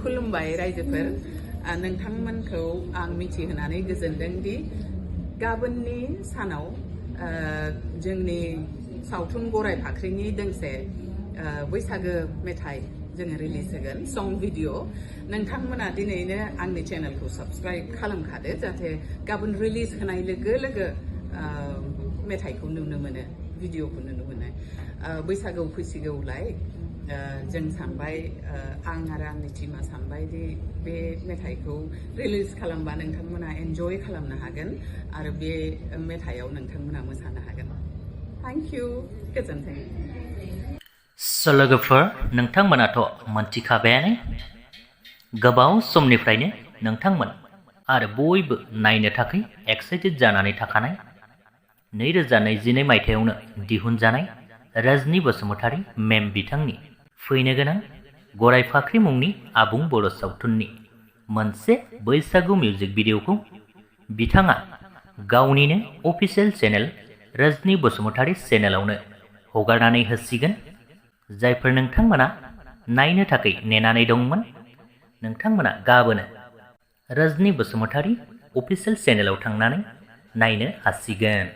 खुलुमबाय रायजोफोर नोंथांमोनखौ आं मिथिहोनानै गोजोनदों दि गाबोननि सानाव जोंनि सावथुन गराय फाख्रिनि दोंसे बैसागो मेथाइ जोङो रिलिज होगोन सं भिडिअ नोंथांमोना दिनैनो आंनि चेनेलखौ साबस्क्राइब खालामखादो जाहाथे गाबोन रिलिज होनाय लोगो लोगो मेथाइखौ नुनो मोनो भिडिअखौ नुनो मोनो बैसागो फैसिगौलाय जों सानबाय आं आरो आंनि टीमा सानबाय दि बे मेथाइखौ रिलिज खालामबा नोंथांमोना एन्जय खालामनो हागोन आरो बे मेथाइआव नोंथांमोना मोसानो हागोन थैंक यू गोजोन्थों लोगोफोर नोंथांमोनाथ' मोनथिखाबायानो गोबाव समनिफ्रायनो नोंथांमोन आरो बयबो नायनो थाखाय एक्साइटेड जानानै थाखानाय 2022 मायथाइयावनो दिहुनजानाय रजनि बसुमतारी मेम बिथांनि फैनो गोनां गराय फाख्रि मुंनि आबुं बर' सावथुननि मोनसे बैसागु मिउजिक भिडिअखौ बिथाङा गावनिनो अफिसियेल चेनेल रजनि बसुमतारी चेनेलावनो हगारनानै होसिगोन जायफोर नोंथांमोना नायनो थाखाय नेनानै दंमोन नोंथांमोना गाबोनो रजनि बसुमतारी अफिसियेल चेनेलाव थांनानै नायनो हासिगोन।